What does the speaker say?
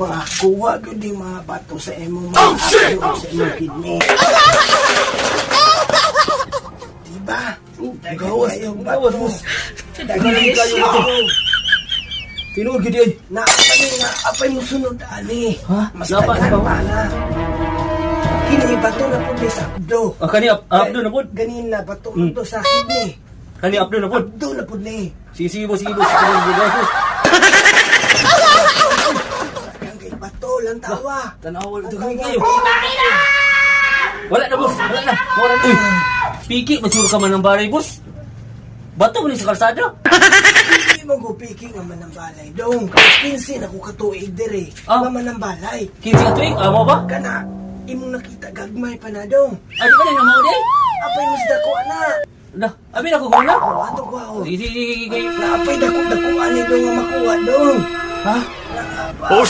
Makakuha gyud yung mga bato sa imong mga oh, ug sa imong kidney. Diba? Daghan Gawas, kayong gawas, bato. boss. Daghan kayo bato. Tinuod gyud ay. Naapay na, apay mo sunod ani. Ha? Mas Napa, daghan napa? pa na. Kini bato na pud ni sa abdo. Ah, kani up, abdo na pod. Ganina bato na to sa kidney. Kani abdo na pod. Abdo na pud ni. Sige, sige, boss, sige, boss. Sige, boss, boss, boss. Daghan kay bato lang tawa. Tanawa, daghan kayo. Wala na, boss. Wala na. Wala na. Uy, piki, magsuro ka man ng baray, boss. Bato mo ni sa kalsada. Hindi mo ko piki nga manambalay dong. 15 na ko katuig dire. Ah. Nga manambalay. 15 ka tuig, amo ba? Kana imong nakita gagmay pa na dong. Ay, di ka na namaw day. Apay mas dako na. Na, abi na ko guna. Oh, ato ko ako. Sige, sige, sige, sige. Naapay dako dako ani dong nga makuha dong. Ha? Naapa. Oh.